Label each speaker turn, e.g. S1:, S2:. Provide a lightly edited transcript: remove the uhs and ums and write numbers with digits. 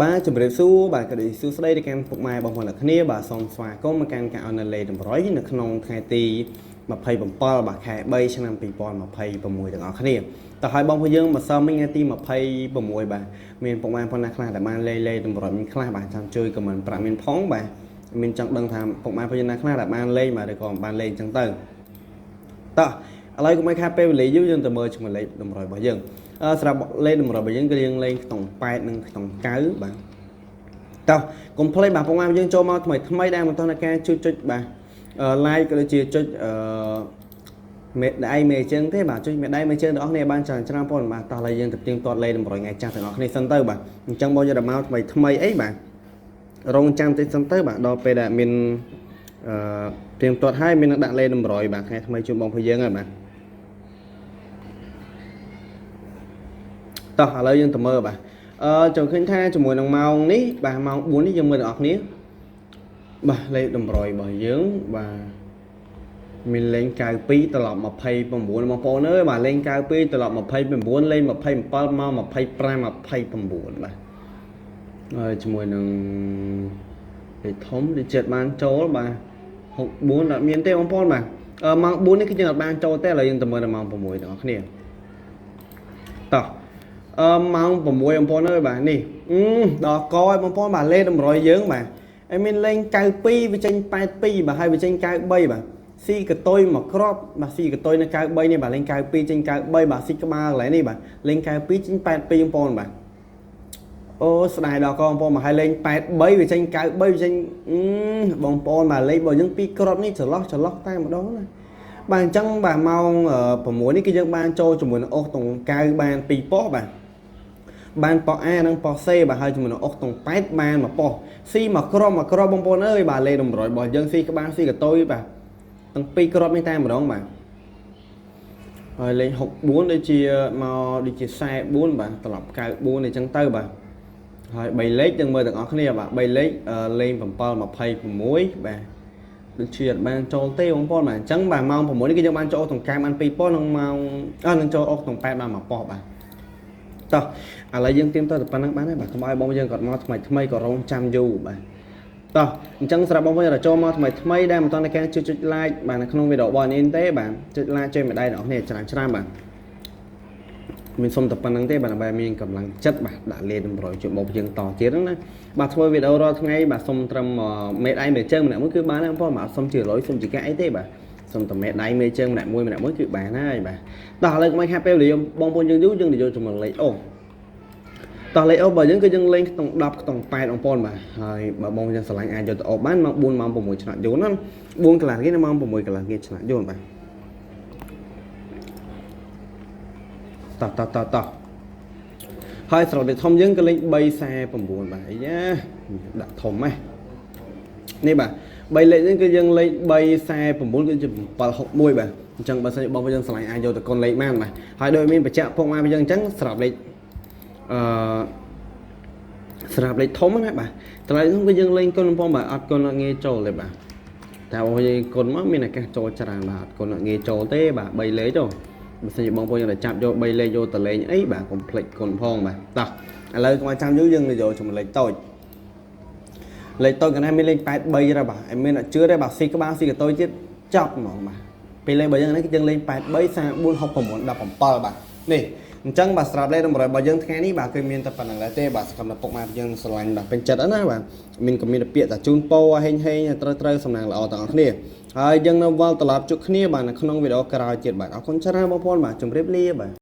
S1: បាទជម្រាបសួរបាទក៏ដូចសួស្តីទៅកាន់ពុកម៉ែបងប្អូនទាំងគ្នាបាទសូមស្វាគមន៍មកកាន់ការអនលេតម្រុយនៅក្នុងថ្ងៃទី27បាទខែ3ឆ្នាំ2026ទាំងអស់គ្នាតោះហើយបងប្អូនយើងមកសើមិញថ្ងៃទី26បាទមានពុកម៉ែបងប្អូនណាខ្លះដែលបានលេលេតម្រុយមានខ្លះបាទចាំជួយខមមិនប្រាប់មានផងបាទមានចង់ដឹងថាពុកម៉ែបងប្អូនណាខ្លះដែលបានលេងបាទឬក៏មិនបានលេងអញ្ចឹងទៅ តោះឥឡូវកុំឲ្យខាតពេលវេលាយូរយើងទៅមើលជាមួយលេខតម្រុយរបស់យើងអឺសម្រាប់លេខតម្រុយរបស់យើងគឺយើងលេងក្នុង8និងក្នុង9បាទតោះកុំភ្លេចបាទពុកម៉ែយើងចូលមកថ្មីថ្មីដែលមិនទាន់ការជួយចុចបាទអឺ like ក៏ដូចជាចុចអឺមេដៃមេជើងទេបាទចុចមេដៃមេជើងទាំងអស់គ្នាបានច្រើនច្រើនប៉ុនបាទតោះឥឡូវយើងទៅទៀងទាត់លេខតម្រុយថ្ងៃចាស់ទាំងអស់គ្នាសិនទៅបាទអញ្ចឹងបងយកដល់មកថ្មីថ្មីអីបាទរងចាំតិចសិនទៅបាទដល់ពេលដែលមានអឺទៀងទាត់ហើយមាននឹងដាក់លេខតម្រុយបាទថ្ងៃថ្មីជូនបងប្អូនយើងហើយបាទ តោះឥឡូវយើងទៅមើលបាទអឺចង់ឃើញថាជាមួយនឹងម៉ោងនេះបាទម៉ោង4នេះយើងមើលទាំងអស់គ្នាបាទលេខតម្រុយរបស់យើងបាទមានលេខ92ត្រឡប់29បងប្អូនអើយបាទលេខ92ត្រឡប់29លេខ27មក25 29បាទហើយជាមួយនឹងលេខធំដូចចិត្តបានចូលបាទ64អត់មានទេបងប្អូនបាទអឺម៉ោង4នេះគឺយើងអត់បានចូលទេឥឡូវយើងទៅមើលដល់ម៉ោង6ទាំងអស់គ្នាតោះ អឺម៉ោង6បងប្អូនអើយបាទនេះអឺដល់កឲ្យបងប្អូនបាទលេខតម្រុយយើងបាទហើយមានលេង92វាចេញ82បាទហើយវាចេញ93បាទស៊ីកតុយមកក្របបាទស៊ីកតុយនៅ93នេះបាទលេង92ចេញ93បាទស៊ីក្បាលកន្លែងនេះបាទលេង92ចេញ82បងប្អូនបាទអូស្ដាយដល់កបងប្អូនមកហើយលេង83វាចេញ93វាចេញអឺបងប្អូនបាទលេខរបស់យើងពីរក្របនេះចន្លោះចន្លោះតែម្ដងណាបាទអញ្ចឹងបាទម៉ោង6នេះគឺយើងបានចូលជាមួយនឹងអុសតុង9បាន2ប៉ុស្តិ៍បាទ បានប៉ A និងប៉ C បាទហើយជាមួយនឹងអុកតុង8បានមកប៉ុ C មកក្រុមមកក្រុមបងប្អូនអើយបាទលេខតម្រុយរបស់យើង C ក្បាល C កតុយបាទទាំងពីរក្រុមនេះតែម្ដងបាទហើយលេខ64ដូចជាមកដូចជា44បាទត្រឡប់94អញ្ចឹងទៅបាទហើយ3លេខយើងមើលទាំងអស់គ្នាបាទ3លេខលេខ7 26បាទដូចជាអត់បានចូលទេបងប្អូនបាទអញ្ចឹងបាទម៉ោង6នេះគឺយើងបានចូលតុងកែបាន2ប៉ុស្តិ៍និងម៉ោងអឺនឹងចូលអុកតុង8បាន1ប៉ុស្តិ៍បាទតោះឥឡូវយើងទៀមទៅតែប៉ុណ្្នឹងបានហើយបាទកុំឲ្យបងយើងគាត់មកថ្មីថ្មីក៏រងចាំយូរបាទតោះអញ្ចឹងសម្រាប់បងប្អូនដែលចូលមកថ្មីថ្មីដែលមិនទាន់ได้ការជួយចុច like បាទនៅក្នុងវីដេអូរបស់នេះទេបាទចុច like ចុចម្ដាយដល់អ្នកច្រើនច្រើនបាទមានសុំតែប៉ុណ្្នឹងទេបាទដើម្បីមានកម្លាំងចិត្តបាទដាក់លេតម្រុយជួយបងយើងតទៀតហ្នឹងណាបាទធ្វើវីដេអូរាល់ថ្ងៃបាទសុំត្រឹមមេដៃមេជើងម្នាក់មួយគឺបានហើយបងប្អូនបាទសុំជាលុយសុំជាកាក់អីទេបាទសុំតែមេដៃមេជើងម្នាក់មួយម្នាក់មួយគឺបានហើយបាទតោះឥឡូវកុំឲ្យខាតពេលវេលាបងប្អូនយើងយូរយើងទៅយកជាមួយលេខអូតោះលេខអូរបស់យើងគឺយើងលេងក្នុង10ក្នុង8បងប្អូនបាទហើយបើបងយើងស្រឡាញ់អាចយកទៅអូបានម៉ោង4ម៉ោង6ឆ្នាំយូរណា4កន្លះគេនៅម៉ោង6កន្លះគេឆ្នាំយូរបាទតោះតោះតោះតោះហើយស្រុកលេខធំយើងក៏លេង349បាទអាយ៉ាដាក់ធំហ៎នេះបាទ3លេខនេះគឺយើងលេខ349គឺជា761បាទអញ្ចឹងបើសិនជាបងប្អូនយើងស្រឡាញ់អាចយកទៅកុនលេខបានបាទហើយដោយមានបញ្ជាក់ពុកម៉ែយើងអញ្ចឹងស្រាប់លេខអឺស្រាប់លេខធំណាបាទតម្លៃធំគឺយើងលេងគុណបងបាទអត់គុណអត់ងាយចូលទេបាទតែបងយើងគុណមកមានឱកាសចូលច្រើនបាទអត់គុណអត់ងាយចូលទេបាទ3លេខទៅបើសិនជាបងប្អូនយើងតែចាប់យក3លេខយកទៅលេងអីបាទកុំភ្លេចគុណផងបាទតោះឥឡូវកុំឲ្យចាំយូរយើងទៅយកជាមួយលេខតូចលេខតូចកណ្ដាលមានលេខ83ដែរបាទអត់មានអត់ជឿទេបាទស៊ីក្បាលស៊ីកតុយទៀតចប់ហ្មងបាទពេលលេខរបស់យើងនេះគឺយើងលេង83 34 69 17បាទនេះអញ្ចឹងបាទស្រាប់លេខតម្រុយរបស់យើងថ្ងៃនេះបាទគឺមានតែប៉ុណ្្នឹងដែរទេបាទសកម្មភាពពុកម៉ែយើងស្រឡាញ់បាទពេញចិត្តណាបាទមានក៏មានពាក្យតែជូនពោហេងហេងត្រូវត្រូវសំណាងល្អទាំងអស់គ្នាហើយយើងនៅវិលត្រឡប់ជួបគ្នាបាទនៅក្នុងវីដេអូក្រោយទៀតបាទអរគុណច្រើនបងប្អូនបាទជម្រាបលាបាទ។